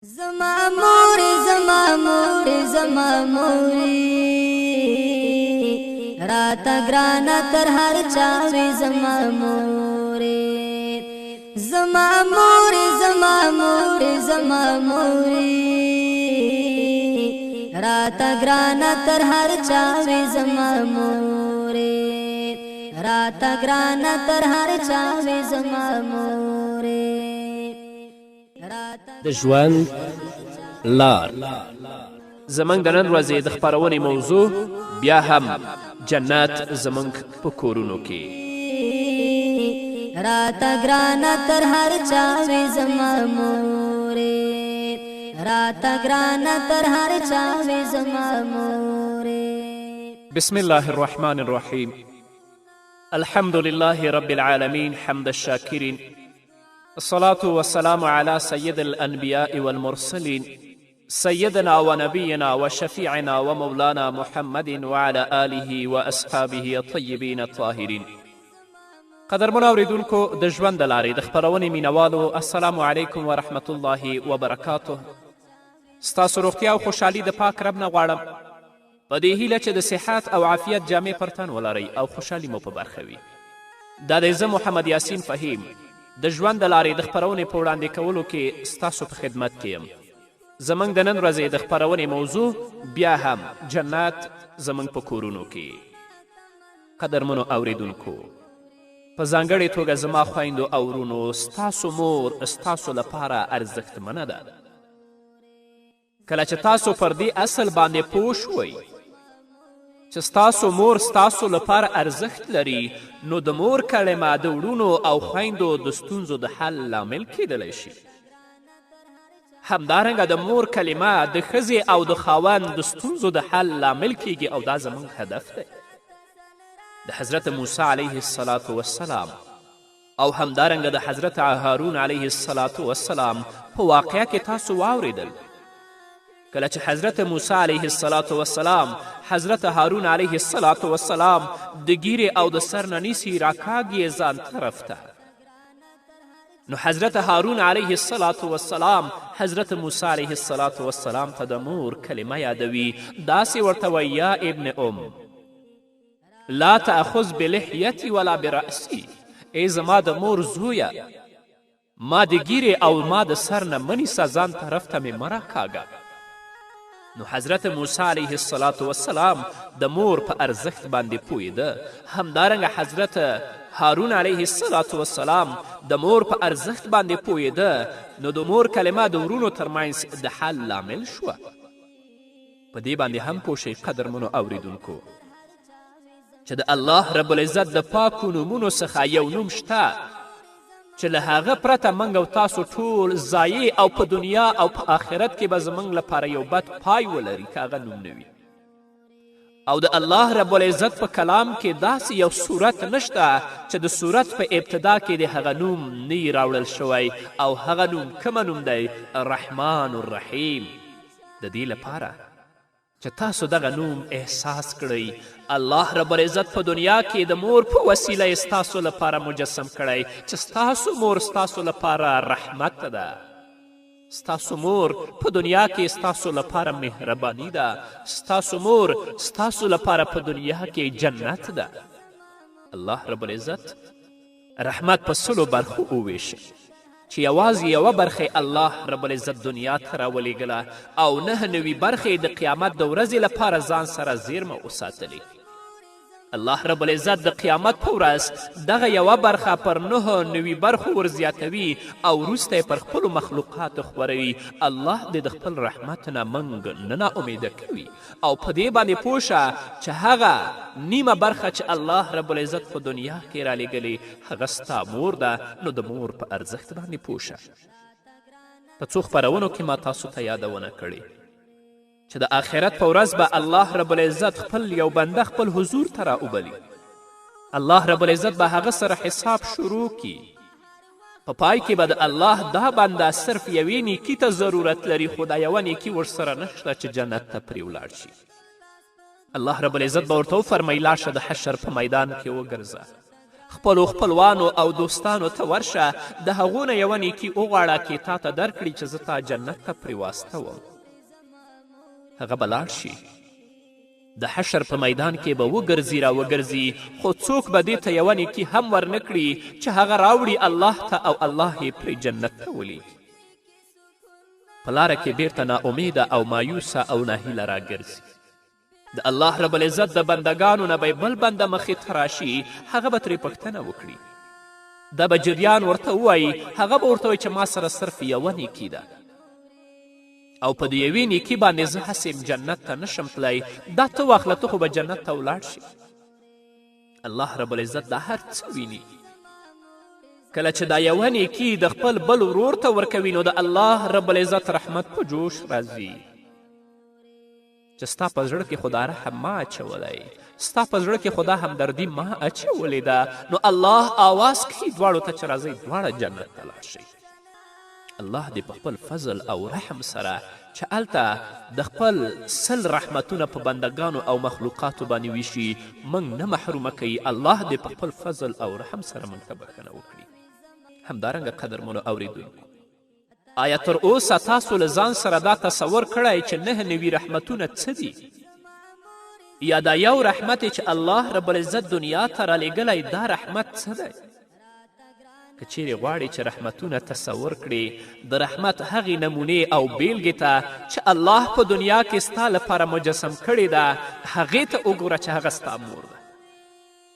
زما مور، زما مور، زما مور، راته ګرانه تر هر چا وي زما مور. زما مور، زما مور، زما مور، راته ګرانه تر هر چا وي زما مور. راته ګرانه تر هر چا وي زما مور. د ژوند لار. زموږ د نن ورځې د خپرونې موضوع بیا هم جنت زموږ په کورونو کې. راته ګرانه تر هر چا وي زما مور. راته ګرانه تر هر چا وي زما مور. بسم الله الرحمن الرحیم. الحمد لله رب العالمین، حمد الشاکرین، الصلاة والسلام على سيد الأنبياء والمرسلين، سيدنا ونبينا وشفيعنا ومولانا محمد وعلى آله وأصحابه الطيبين الطاهرين. قدرمنو اوریدونکو، د ژوند د لارې د خپرونې مینوالو، السلام علیکم ورحمت الله وبرکاته. ستاسو روغتیا او خوشحالي د پاک رب نه غواړم، په دې هیله چې د صحت او عافیت جامې پر تن ولرئ او خوشحالي مو په برخه وي. دا دی زه محمد یاسین فهیم د ژوند د لارې د خپرونې په وړاندې کولو کې ستاسو په خدمت کې یم. زموږ د نن ورځې د خپرونې موضوع بیا هم جنت زموږ په کورونو کې. قدرمنو اوریدونکو، په ځانګړې توګه زما خویندو او ورونو، ستاسو مور ستاسو لپاره ارزښتمنه ده. کله چې تاسو پر دې اصل باندې پوه شوئ چې ستاسو مور ستاسو لپاره ارزښت لري، نو د مور کلمه د وړونو او خویندو د ستونزو د حل لامل کیدلی شي. همدارنګه د مور کلمه د ښځې او د خاوند د ستونزو د حل لامل کیږي، او دا زموږ هدف دی. د حضرت موسی علیه الصلاة والسلام او همدارنګه د حضرت هارون علیه الصلاة والسلام په واقعه کې تاسو واورېدل. کله چې حضرت موسی علیه الصلاة والسلام حضرت هارون علیه الصلاة والسلام د ږیرې او د سر نه نیسي، راکاږي یې ځان طرف ته، نو حضرت هارون علیه الصلاة والسلام حضرت موسی علیه الصلاة والسلام ته د مور کلمه یادوي، داسې ورته وایي: یا ابن ام، لا تأخذ بلحیتي ولا برأسي. ای زما د مور زویه، ما د ږیرې او ما د سر نه مه نیسه، ځان طرف ته مې مه راکاږه. نو حضرت موسی علیه الصلاة والسلام د مور په ارزښت باندې پوهېده. همدارنګه حضرت هارون علیه الصلاة والسلام د مور په ارزښت باندې پوهېده، نو د مور کلمه د ورونو ترمنځ د حل لامل شوه. په دې باندې هم پوه شئ قدرمنو اوریدونکو چې د الله رب العزت د پاکو نومونو څخه یو نوم شته چې له هغه پرته موږ او تاسو ټول ضایع او په دنیا او په آخرت کې به زموږ لپاره یو بد پای ولري که هغه نوم نه وي. او د الله رب العزت په کلام کې داسې یو صورت نشته چې د صورت په ابتدا کې د هغه نوم نه وي راوړل شوی، او هغه نوم کومه نوم دی؟ الرحمن الرحیم. د دې لپاره چې تاسو دغه نوم احساس کړئ، الله رب العزت په دنیا کې د مور په وسیله یې ستاسو لپاره مجسم کړی چې ستاسو مور ستاسو لپاره رحمت ده، ستاسو مور په دنیا کې ستاسو لپاره مهرباني ده، ستاسو مور ستاسو لپاره په دنیا کې جنت ده. الله رب العزت رحمت په 100 برخو وویشه چې یوازې یوه برخه الله رب العزت دنیا ته راولیږله او 99 برخې د قیامت د ورځې لپاره ځان سره زیرمه وساتلې. الله رب العزت د قیامت په ورځ دغه یوه برخه پر 99 برخو ورزیاتوي او وروسته یې پر خپلو مخلوقاتو خوروي. الله دې د خپل رحمت نه موږ نه ناامیده کوي. او په دې باندې پوه شه چې هغه نیمه برخه چې الله رب العزت په دنیا کې رالیږلې هغه ستا مور ده، نو د مور په ارزښت باندې پوه شه. په څو خپرونو کې ما تاسو ته یادونه کړې چې د آخرت په ورځ به الله رب العزت خپل یو بنده خپل حضور ته راوبلي. الله رب العزت به هغه سره حساب شروع کړي. په پای کې به د الله دا بنده صرف یوې نیکي ته ضرورت لري، خو دا یوه نیکي ورسره نشته چې جنت ته پرې ولاړ شي. الله رب العزت به ورته وفرمیي: لاړ شه د حشر په میدان کې وګرځه، خپلو خپلوانو او دوستانو ته ورشه، د هغو نه یوه نیکي وغواړه کې تا ته درکړي چې زه تا جنت ته پرې واستوم. هغه به لاړ شي، د حشر په میدان کې به وګرځي را وګرځي، خو څوک به دې ته یوه نیکي هم ورنه کړي چې هغه راوړي الله ته او الله یې پرې جنت ته ولیږي. په لاره کې بیرته ناامیده او مایوسه او ناهیله راګرځي. د الله رب العزت د بندګانو نه به بل بنده مخې ته راشي، هغه به ترې پوښتنه وکړي، دا به جریان ورته ووایي، هغه به ورته وایي چې ما سره صرف یوه نیکي ده او په دې یوې نیکي باندې زه هسې جنت ته نشم تللی، دا ته واخله، ته خو به جنت ته ولاړ شې. الله رب العزت دا هر څه ویني. کله چې دا یوه نیکي د خپل بل ورور ته ورکوي نو د الله رب العزت رحمت په جوش راځي چې ستا په زړه کې خو دا رحم ما اچولی، ستا په زړه کې خو دا همدردي ما اچولې ده. نو الله آواز کوي دواړو ته چې راځئ دواړه جنت ته لاړ شئ. الله دې په خپل فضل او رحم سره چې هلته د خپل 100 رحمتونه په بندګانو او مخلوقاتو باندې ویشي موږ نه محرومه کوي. الله دې په خپل فضل او رحم سره موږ ته بښنه وکړي. همدارنګه قدرمنو اوریدونکو، آیا تر اوسه تاسو له ځان سره دا تصور کړی چې 99 رحمتونه څه دي؟ یا دا یو رحمت چې الله رب العزت دنیا ته رالیږلی دا رحمت څه دی؟ که چیرې غواړې چې رحمتونه تصور کړې، د رحمت هغې نمونې او بیلګې ته چې الله په دنیا کې ستا لپاره مجسم کړې ده هغې ته وګوره چې هغه ستا مور ده.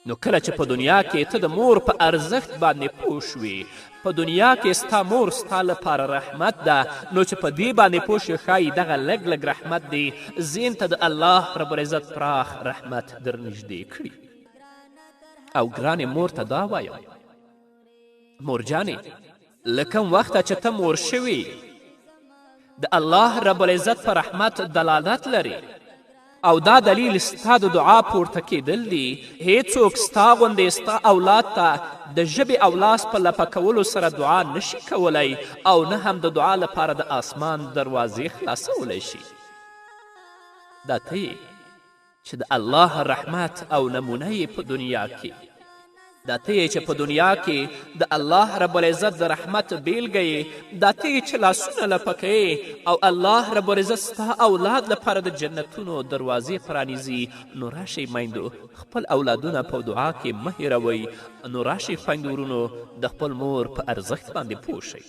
نو کله چې په دنیا کې ته د مور په ارزښت باندې پوه شوې، په دنیا کې ستا مور ستا لپاره رحمت ده، نو چې په دې باندې پوه شوې ښایي دغه لږ لږ رحمت دې ذهن ته د الله رب العزت پراخ رحمت درنږدې کړي. او ګرانې مور ته دا وایم، مورجانې له کوم وخته چې ته مور شوې د الله رب العزت په رحمت دلالت لري او دا دلیل ستا د دعا پورته کیدل دي. هیڅوک ستا غوندې ستا اولاد ته د ژبې او لاس په لپه کولو سره دعا نشي کولی او نه هم د دعا لپاره د آسمان دروازې خلاصولی شي. دا ته یې چې د الله رحمت او نمونه یې په دنیا کې، دا ته یې چې په دنیا کې د الله رب العزت د رحمت بیلګه یې، دا ته یې چې لاسونه لپه کوې او الله رب العزت ستا اولاد لپاره د جنتونو دروازې پرانیزي. نو راشئ میندو، خپل اولادونه په دعا کې مه هېروئ. نو راشئ خویندو ورونو، د خپل مور په ارزښت باندې پوه شئ.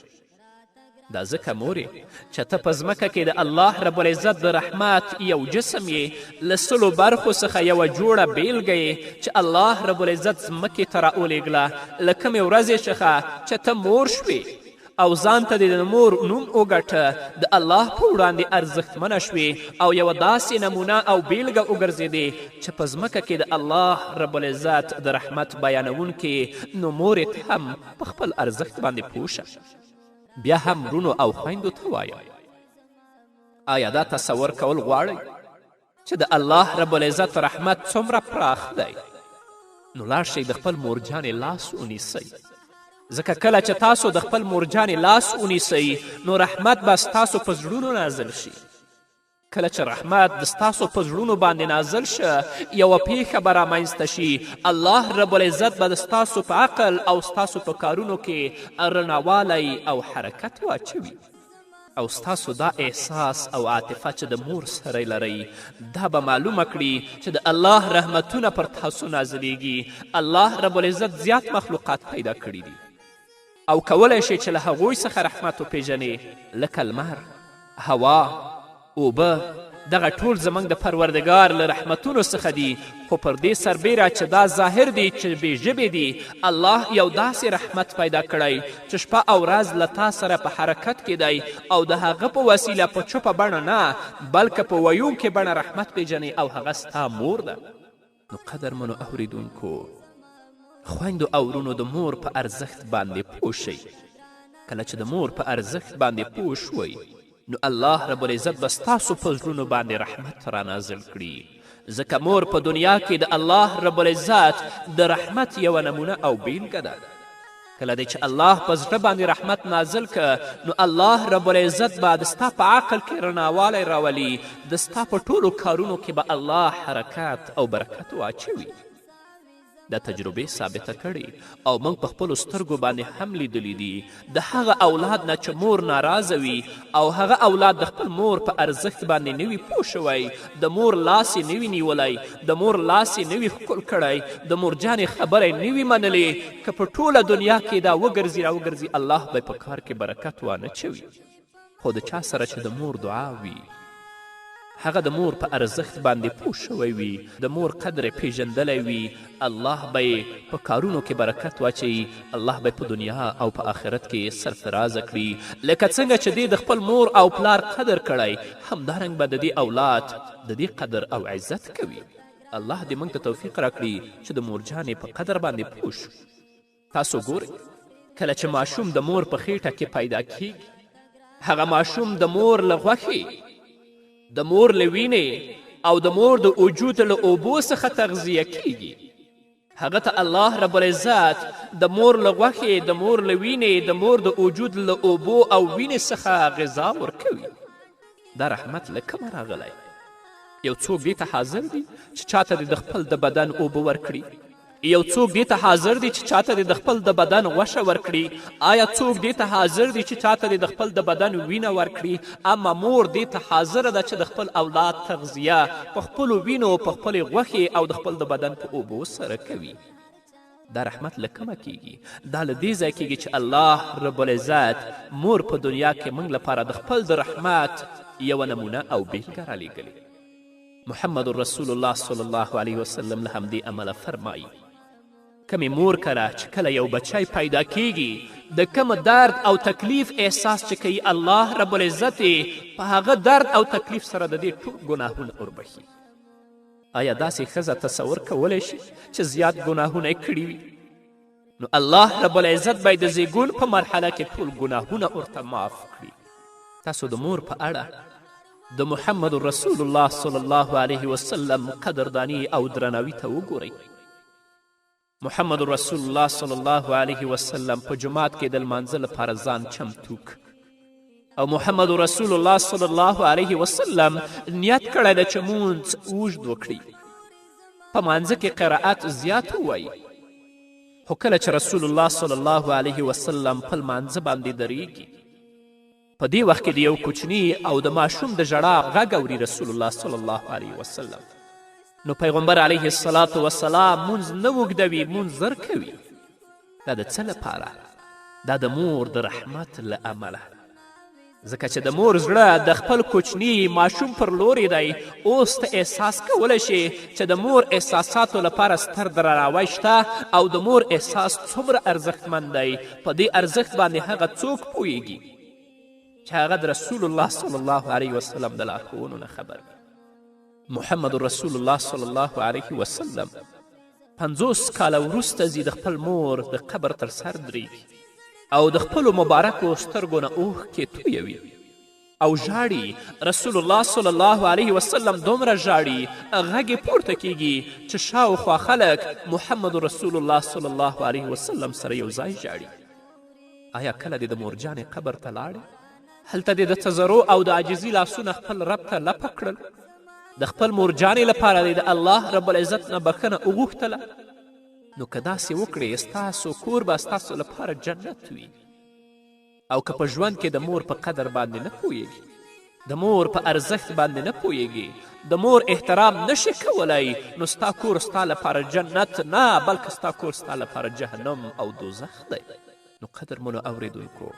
دا ځکه مورې چې ته په ځمکه کې د الله رب العزت د رحمت یو جسم یې، له 100 برخو څخه یوه جوړه بیلګه یې چې الله رب العزت ځمکې ته راولیږله. له کومې ورځې څخه چې ته مور شوې او ځان ته دې د مور نوم وګټه، د الله په وړاندې ارزښتمنه شوې او یوه داسې نمونه او بیلګه وګرځېدې چې په ځمکه کې د الله رب العزت د رحمت بیانوونکې. نو مورې ته هم په خپل ارزښت باندې پوه شه. بیا هم ورونو او خویندو ته وایم، آیا دا تصور کول غواړئ چې د الله رب العزت رحمت څومره پراخ دی؟ نو لاړ شئ د خپل مورجانې لاس ونیسئ، ځکه کله چې تاسو د خپل مورجانې لاس ونیسئ نو رحمت به ستاسو په زړونو نازل شي. کله چې رحمت د ستاسو په زړونو باندې نازل شه، یوه پیښه به رامنځته شي. الله رب العزت به د ستاسو په عقل او ستاسو په کارونو کې رڼاوالی او حرکت واچوي او ستاسو دا احساس او عاطفه چې د مور سره لرئ دا به معلومه کړي چې د الله رحمتونه پر تاسو نازلیږي. الله رب العزت زیات مخلوقات پیدا کړي دي او کولی شي چې له هغوی څخه رحمت وپیژنې، لکه لمر، هوا، اوبه. دغه ټول زموږ د پروردګار له رحمتونو څخه دي. خو پر دې سربیره چې دا ظاهر دي چې بې ژبې دي، الله یو داسې رحمت پیدا کړی چې شپه او ورځ له تا سره په حرکت کې دی او د هغه په وسیله په چوپه بڼه نه بلکه په ویونکې بڼه رحمت پیژنې او هغه ستا مور ده. نو قدرمنو اوریدونکو، خویندو او ورونو، د مور په ارزښت باندې پوه شئ. کله چې د مور په ارزښت باندې پوه شوئ نو الله رب العزت به ستاسو په زړونو باندې رحمت رانازل کړي، ځکه مور په دنیا کې د الله رب العزت د رحمت یوه نمونه او بیلګه ده. کله دی چې الله په زړه باندې رحمت نازل که نو الله رب العزت به د ستا په عقل کې رڼاوالی راولي، د ستا په ټولو کارونو کې به الله حرکت او برکت واچوي. دا تجربې ثابته کړې او موږ په خپلو سترګو باندې هم لیدلي دي، د هغه اولاد نه چې مور ناراضه وي او هغه اولاد د خپل مور په ارزښت باندې نه وي پوه شوی، د مور لاس یې نه وي نیولی، د مور لاس یې نه وي ښکل کړی، د مورجانې خبره یې نه وي منلې، که په ټوله دنیا کې دا وګرځي راوګرځي، الله به په کار کې برکت وانه چوي. خو د چا سره چې د مور دعا وي، هغه د مور په ارزښت باندې پوه شوی وي، د مور قدر یې پیژندلی وي، الله به یې په کارونو کې برکت واچوي، الله به یې په دنیا او په آخرت کې سرفرازه کړي. لکه څنګه چې دې د خپل مور او پلار قدر کړی، همدارنګ به د دې اولاد د دې قدر او عزت کوي. الله دې موږ ته توفیق راکړي چې د مورجانې په قدر باندې پوه شو. تاسو ګورئ، کله چې ماشوم د مور په خېټه کې پیدا کیږي، هغه ماشوم د مور له غوښې، د مور له وینې او د مور د وجود له اوبو څخه تغذیه کیږي. هغه ته الله رب العزت د مور له غوښې، د مور له وینې، د مور د وجود له اوبو او وینې څخه غذا ورکوي. دا رحمت له کومه راغلی؟ یو څوک دې ته حاضر دي چې چاته دې د خپل د بدن اوبه ورکړي؟ یو څوک دې ته حاضر دي چې چاته دې د خپل د بدن غوښه ورکړي؟ آیا څوک دې ته حاضر دي چې چاته دې د خپل د بدن وینه ورکړي؟ اما مور دې ته حاضره ده چې د خپل اولاد تغذیه په خپلو وینو، په خپلې غوښې او د خپل د بدن په اوبو سره کوي. دا رحمت له کومه کیږي؟ دا له دې ځای کیږي چې الله رب العزت مور په دنیا کې موږ لپاره د خپل د رحمت یوه نمونه او بیلګه رالیږلې. محمد رسول الله صلی الله علیه وسلم له همدې امله فرمایي، کمې مور کره چې کله یو بچی پیدا کیږي، د کوم درد او تکلیف احساس چې کوي، الله رب العزت په هغه درد او تکلیف سره د دې ټول ګناهونه وربښي. آیا داسې ښځه تصور کولی شي چې زیات ګناهونه یې کړي وي؟ نو الله رب العزت به د زیږون په مرحله کې ټول ګناهونه ورته معاف کړي. تاسو د مور په اړه د محمد رسول الله صلی الله علیه وسلم قدردانی او درناوي ته وګورئ. محمد رسول الله صلی الله علیه وسلم په جومات کې د لمانځه لپاره ځان چمتو کړ او محمد رسول الله صلی الله علیه وسلم نیت کړی دی چې مونځ اوږد وکړي، په مانځه کې قرائت زیات ووایي. خو کله چې رسول الله صلی الله علیه وسلم په لمانځه باندې درېږي، په دې وخت کې د یو کوچني او د ماشوم د ژړا غږ اوري رسول الله صلی الله علیه وسلم. نو پیغمبر علیه الصلاة والسلام مونځ نه اوږدوي، مونځ زر کوي. دا د څه لپاره؟ دا د مور د رحمت له امله، ځکه چې د مور زړه د خپل کوچني ماشوم پر لوري دی. اوس ته احساس کولی شي چې د مور احساساتو لپاره ستر درناوی شته او د مور احساس څومره ارزښتمن دی. په دې ارزښت باندې هغه څوک پوهیږي چې هغه د رسول الله صلی الله علیه وسلم د لارښوونو نه خبر وي. محمد رسول الله صلی الله علیه وسلم 50 کاله وروسته ځي د خپل مور د قبر تر سر درېږي او د خپلو مبارکو سترګو نه اوښکې تویوي او ژاړي. رسول الله صلی الله علیه وسلم دومره ژاړي، غږ یې پورته کیږي چې شاوخوا خلک محمد رسول الله صلی الله علیه وسلم سره یو ځای ژاړي. آیا کله دې د مورجانې قبر ته لاړې؟ هلته دې د تضرع او د عاجزي لاسونه خپل رب ته لپه کړل؟ د خپل مورجانې لپاره دې د الله رب العزت نه بښنه وغوښتله؟ نو که داسې وکړې، ستاسو کور به ستاسو لپاره جنت وي. او که په ژوند کې د مور په قدر باندې نه پوهیږي، د مور په ارزښت باندې نه پوهیږي، د مور احترام نشي کولی، نو ستا کور ستا لپاره جنت نه، بلکې ستا کور ستا لپاره جهنم او دوزخ دی. نو قدرمنو اورېدونکو،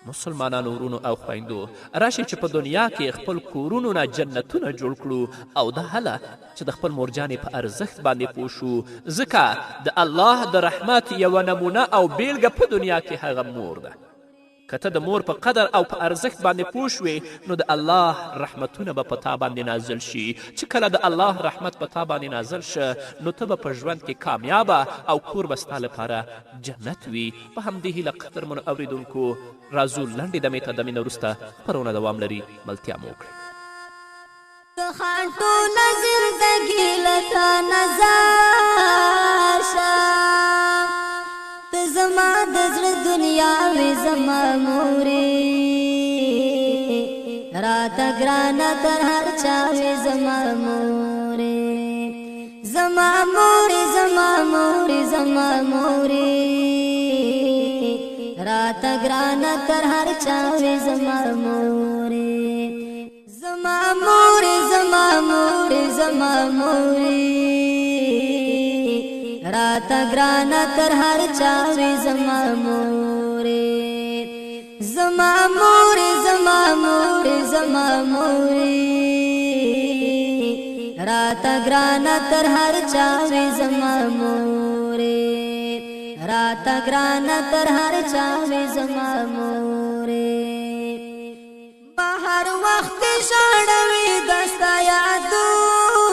مسلمانانو ورونو او خویندو، راشئ چې په دنیا کې خپل کورونو نه جنتونه جوړ کړو، او دا هله چې د خپل مورجانې په ارزښت باندې پوه شو، ځکه د الله د رحمت یوه نمونه او بیلګه په دنیا کې هغه مور ده. که ته د مور په قدر او په ارزښت باندې پوه شوې، نو د الله رحمتونه به په تا باندې نازل شي. چې کله د الله رحمت په تا باندې نازل شه، نو ته به په ژوند کې کامیابه او کور به ستا لپاره جنت وي. په همدې هیله قدرمنو اورېدونکو، راځو لنډې دمې ته. دمې نه وروسته خپرونه دوام لري، ملتیا مو وکړئ. خان ټوله زندګي له تا نه ځار شه، ته زما د زړه دنیا وې زما مورې، راته ګرانه تر هر چا وې زما مورې. زما مورې، زما مورې، زما مورې، راته ګرانه تر هر چا وې زما مورې. زما مورې، زما مورې، زما مورې، راته ګرانه تر هر چا وې زما مورې. زما مورې، زما مورې، زما مورې، راته ګرانه تر هر چا وې زما مورې. راته ګرانه تر هر چا وې زما مورې. هر وخت ژاړوي دستا یادونه،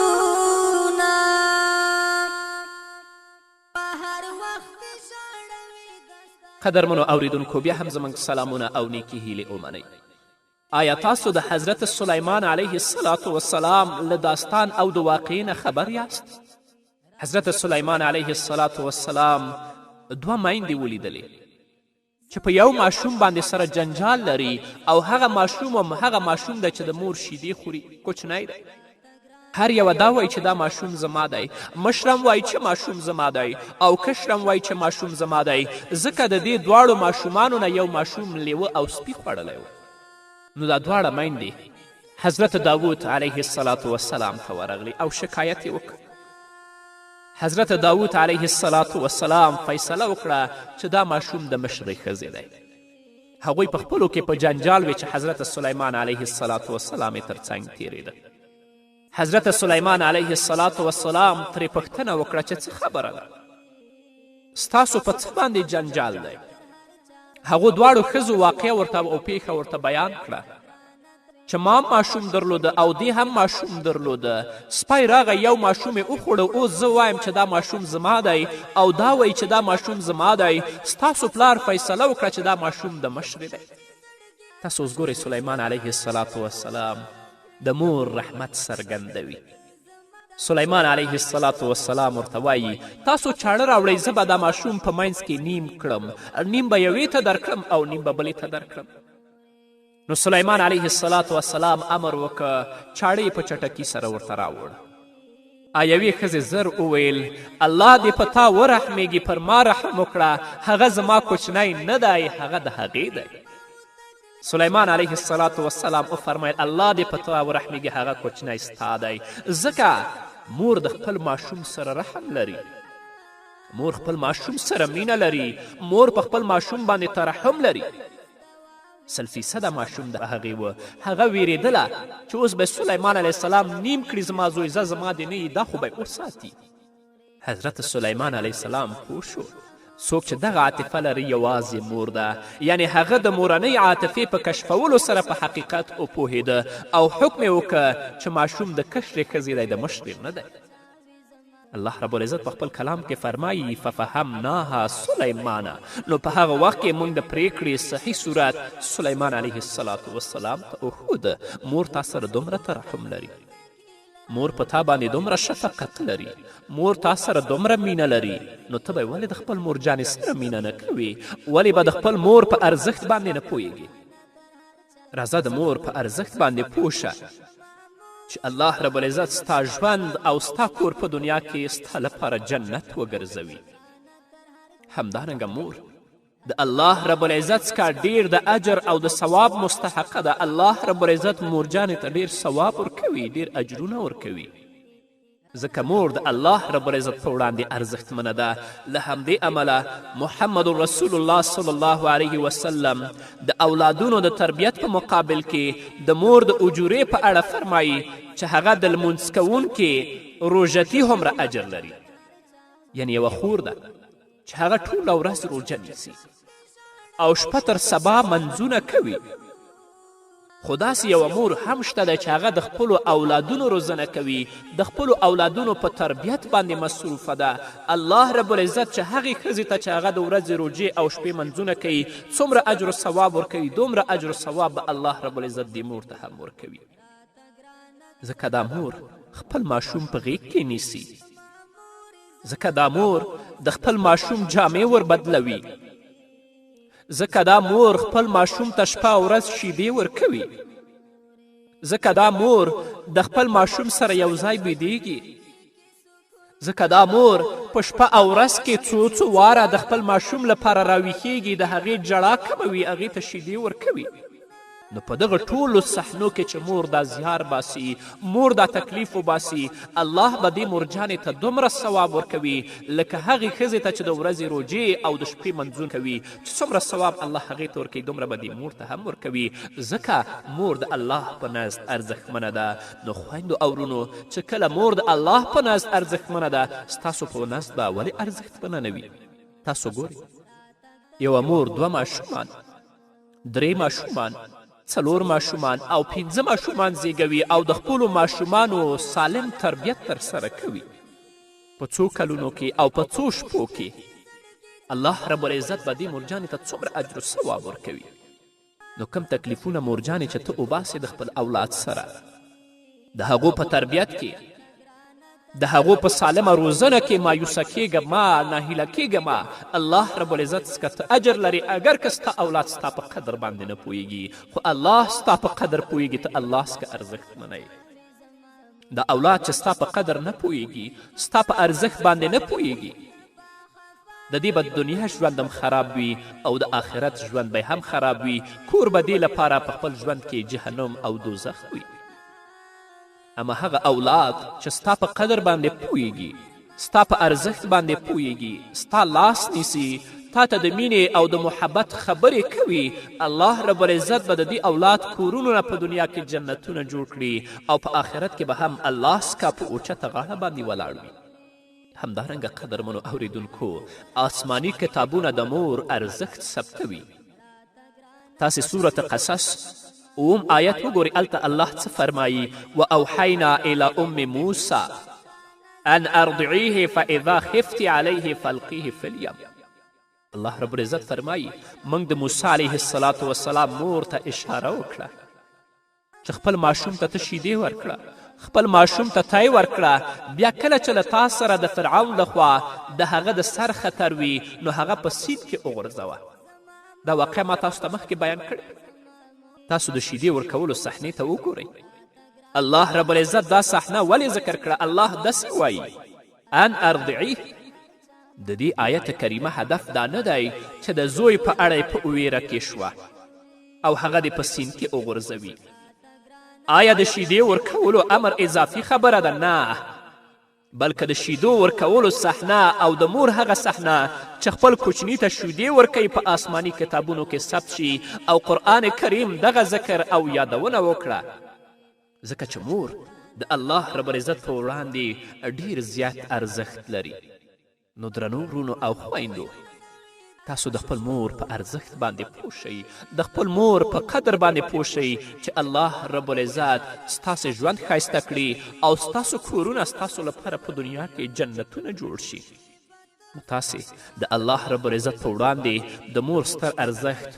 هر وخت ژاړوي دستا. قدرمنو اوریدونکو، بیا هم زموږ سلامونه او نیکې هیلې ومنئ. آیا تاسو د حضرت سلیمان علیه الصلاة والسلام له داستان او د واقعې نه خبر یاست؟ حضرت سلیمان علیه الصلاة والسلام دوه میندې ولیدلې چې په یو ماشوم باندې سره جنجال لري، او هغه ماشوم هم هغه ماشوم دی چې د مور شیدې خوري، کوچنی دی. هر یوه دا وایي چې دا ماشوم زما دی، مشرم وایي چې ماشوم زما دی، او کشرم وایي چې ماشوم زما دی، ځکه د دې دواړو ماشومانو نه یو ماشوم لیوه او سپي خوړلی و. نو دا دواړه میندې حضرت داود علیه الصلاة والسلام ته ورغلې او شکایت یې وکړ. حضرت داود علیه الصلاة والسلام فیصله وکړه چې دا ماشوم د مشرې ښځې دی. هغوی په خپلو کې په جنجال وې چې حضرت سلیمان علیه الصلاة والسلام یې تر څنګ تېرېده. حضرت سلیمان علیه الصلاة والسلام ترې پوښتنه وکړه چې څه خبره ده، ستاسو په څه باندې جنجال دی؟ هغو دواړو ښځو واقعه ورته او پیښه ورته بیان کړه چې ما ماشوم درلوده او دې هم ماشوم درلوده، سپی راغی یو ماشوم یې وخوړه، اوس زه وایم چې دا ماشوم زما دی او دا وایي چې دا ماشوم زما دی، ستاسو پلار فیصله وکړه چې دا ماشوم د مشرې دی. تاسو اوس ګورئ سلیمان علیه الصلاة والسلام د مور رحمت څرګندوي. سلیمان علیه الصلاة والسلام ورته وایي تاسو چاړه راوړئ، زه به دا ماشوم په منځ کې نیم کړم، نیم به یوې ته درکړم او نیم به بلې ته درکړم. نو سلیمان علیه الصلاة والسلام امر وکړ، چاړه یې په چټکي سره ورته راوړه. یوې ښځې زر وویل الله دې په تا ورحمیږي، پر ما رحم وکړه، هغه زما کوچنی نه دی، هغه د هغې دی. سلیمان علیه الصلاة والسلام وفرمیل الله دې په تا ورحمیږي، هغه کوچنی ستا دی، ځکه مور د خپل ماشوم سره رحم لري، مور خپل ماشوم سره مینه لري، مور په خپل ماشوم باندې ترحم لري. 100% ماشوم د هغې و، هغه ویرېدله چې اوس به سلیمان علیه السلام نیم کړي زما زوی، زه زما دې نه یي، دا خو به یې وساتي. حضرت سلیمان علیه السلام پوه شو څوک چې دغه عاطفه لري یوازې مور ده، یعنې هغه د مورنۍ عاطفې په کشفولو سره په حقیقت وپوهېده او حکم یې وکړ چې ماشوم د کشرې ښځې دی، د مشرې نه دی. الله رب العزت په خپل کلام کې فرمایي ففهمناها سلیمانه، نو په هغه وخت کې موږ د پرېکړې صحیح صورت سلیمان علیه الصلاة والسلام ته وښوده. مور تا سره دومره ترحم لري، مور په تا باندې دومره شفقت لري، مور تا سره دومره مینه لري، نو ته به ولې د خپل مور جانې سره مینه نه کوې؟ ولې به د خپل مور په ارزښت باندې نه پوهېږې؟ راځه د مور په ارزښت باندې پوه شه چې الله رب العزت ستا ژوند او ستا کور په دنیا کې ستا لپاره جنت وګرځوي. همدارنګه مور د الله رب العزت څخه ډیر د اجر او د ثواب مستحقه ده. الله رب العزت مورجانې ته ډیر ثواب ورکوي، ډیر اجرونه ورکوي، ځکه مور د الله رب العزت په وړاندې ارزښتمنه ده. له همدې امله محمد رسول الله صلی الله علیه وسلم د اولادونو د تربیت په مقابل کې د مور د اجورې په اړه فرمایي چې هغه د لمونځ کوونکې روژتي هومره اجر لري. یعنې یوه خور ده چې هغه ټوله ورځ روژه نیسي او شپه تر سبا منځونه کوي، خو داسې یوه مور هم شته ده چې هغه د خپلو اولادونو روزنه کوي، د خپلو اولادونو په تربیت باندې مصروفه ده. الله رب العزت چې هغې ښځې ته چې هغه د ورځې روژې او شپې منځونه کوي څومره اجر و ثواب ورکوي، دومره اجر و ثواب به الله رب العزت دې مور ته هم ورکوي، ځکه دا مور خپل ماشوم په غېږ کې نیسي، ځکه دا مور د خپل ماشوم جامې ور بدلوي، ځکه دا مور خپل ماشوم ته شپه او ورځ شیدې ورکوي، ځکه دا مور د خپل ماشوم سره یو ځای بیدیږي، ځکه دا مور په شپه او ورځ کې څو څو واره د خپل ماشوم لپاره راویښیږي، د هغې ژړا کموي، هغې ته شیدې ورکوي. نو په دغه ټولو صحنو کې چې مور دا زیار باسي، مور دا تکلیف وباسي، الله به دې مورجانې ته دومره ثواب ورکوي لکه هغې ښځې ته چې د ورځې روژې او د شپې منځونه کوي. چې څومره ثواب الله هغې ته ورکوي دومره به دې مور ته هم ورکوي، ځکه مور د الله په نزد ارزښتمنه ده. نو خویندو او ورونو، چې کله مور د الله په نزد ارزښتمنه ده، ستاسو په نزد به ولې ارزښتمنه نه وي؟ تاسو ګورئ یوه مور دوه ماشومان، درې ماشومان، څلور ماشومان او پنځه ماشومان زیږوي او د خپلو ماشومانو سالم تربیت ترسره کوي. په څو کلونو کې او په څو شپو کې الله رب العزت به دې مورجانې ته څومره اجر و ثواب ورکوي. نو کم تکلیفونه مورجانې چې ته اوباسې د خپل اولاد سره، د هغو په تربیت کې، د هغو په سالمه روزنه کې مایوسه کیږه ما، ناهیله کیږه ما. الله رب العزت څخه ته اجر لرې، اګر که ستا اولاد ستا په قدر باندې نه پوهیږي، خو الله ستا په قدر پوهیږي، ته الله څخه ارزښتمنه یې. دا اولاد چې ستا په قدر نه پوهیږي، ستا په ارزښت باندې نه پوهیږي، د دې به د دنیا ژوند هم خراب وي او د آخرت ژوند به هم خراب وي. کور به دې لپاره په خپل ژوند کې جهنم او دوزخ وي. اما هغه اولاد چې ستا په قدر باندې پوهیږي، ستا په ارزښت باندې پوهیږي، ستا لاس نیسي، تا ته د مینې او د محبت خبرې کوي، الله رب العزت به د دې اولاد کورونو نه په دنیا کې جنتونه جوړ کړي او په آخرت کې به هم الله سکا په اوچته غاړه باندې ولاړ وي. همدارنګه قدرمنو اوریدونکو، آسماني کتابونه د مور ارزښت ثبتوي. تاسې سورة قصص اوم آیت وګورئ، هلته الله څه فرمایي؟ و اوحینا الی ام موسی ان ارضعیه فاذا خفت علیه فالقیه فی الیم. الله رب العزت فرمایي موږ د موسی علیه الصلاة والسلام مور ته اشاره وکړه چې خپل ماشوم ته ته شیدې ورکړه، خپل ماشوم ته تی ورکړه، بیا کله چې له تا سره د فرعون لخوا د هغه د سر خطر وي نو هغه په سیند کې وغورځوه. دا واقعه ما تاسو ته مخکې بیان کړې. تاسو د شیدې ورکولو صحنې ته وګورئ. الله رب العزت دا صحنه ولې ذکر کړه؟ الله داسې وایي ان ارضعیه. د دې آیت کریمه هدف دا نه دی چې د زوی په اړه په ویره کې شوه او هغه دې په سیند کې وغورځوي. آیا د شیدې ورکولو امر اضافي خبره ده؟ نه، بلکه د شیدو ورکولو صحنه او د مور هغه صحنه چې خپل کوچني ته شیدې ورکوي په آسماني کتابونو کې ثبت شي او قرآن کریم دغه ذکر او یادونه وکړه، ځکه چې مور د الله رب العزت په وړاندې ډیر زیات ارزښت لري. نو درنو ورونو او خویندو، تاسو د خپل مور په ارزښت باندې پوه شئ، د خپل مور په قدر باندې پوه شئ چې الله رب العزت ستاسې ژوند ښایسته کړي او ستاسو کورونه ستاسو لپاره په دنیا کې جنتونه جوړ شي. نو تاسې د الله رب العزت په وړاندې د مور ستر ارزښت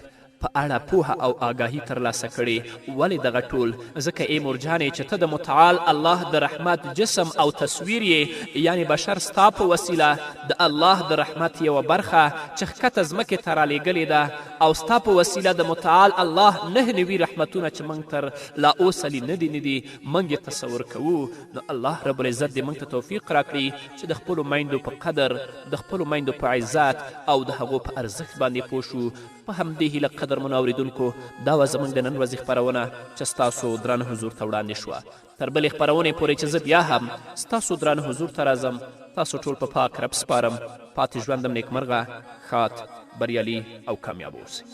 په اړه پوهه او آګاهي ترلاسه کړې. ولې دغه ټول؟ ځکه ای مورجانې چې ته د متعال الله د رحمت جسم او تصویر یې، یعنې بشر ستا په وسیله د الله د رحمت یوه برخه چې ښکته ځمکې ته رالیږلې ده او ستا په وسیله د متعال الله 99 رحمتونه چې موږ تر لا اوسه لیدلي نه دي موږ یې تصور کوو. نو الله رب العزت دې موږ ته توفیق راکړي چې د خپلو میندو په قدر، د خپلو میندو په عزت او د هغو په ارزښت باندې پوه شو. په همدې هیله قدرمنو اوریدونکو، دا وه زموږ د نن ورځې خپرونه چې ستاسو درانه حضور ته وړاندې شوه. تر بلې خپرونې پورې چې زه بیا هم ستاسو درانه حضور ته راځم، تاسو ټول په پاک رب سپارم. پاتې ژوندم نیکمرغه، ښاد، بریالي او کامیاب اوسئ.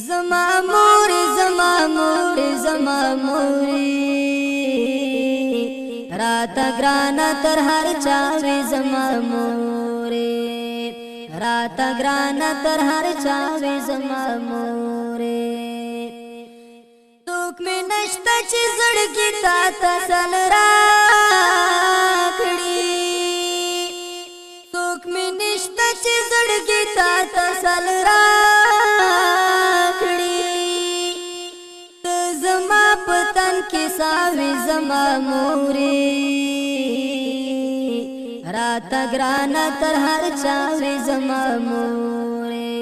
زما مورې، زما مورې، زما مورې، راته ګرانه تر هر چا وې زما مورې، راته ګرانه تر هر چا وې زما مورې. څوک مې نشته چې زړګي تا تسل راکړي، څوک مې نشته چې زړګي تا تسل راکړي، ته زما په تن کې ساوې زما مورې، راته ګرانه تر هر چا وې زما مورې،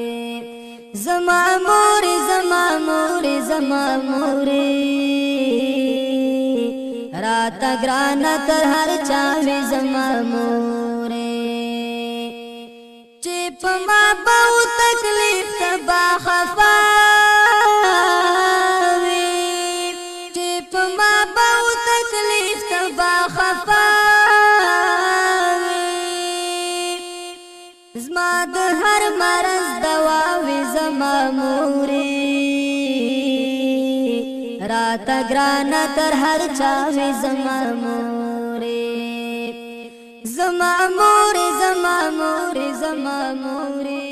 زما مورې، زما مورې، زما مورې. راته ګرانه تر هر چا وي زما مورې. چې په ما به تکلیف ته به خفا وي، چې په ما به تکلیف ته به خفا وي، زما د هر مرض دوا وي زما مورې. راته ګرانه تر هر چا وي زما مورې، زما مورې، زما مورې، زما مورې.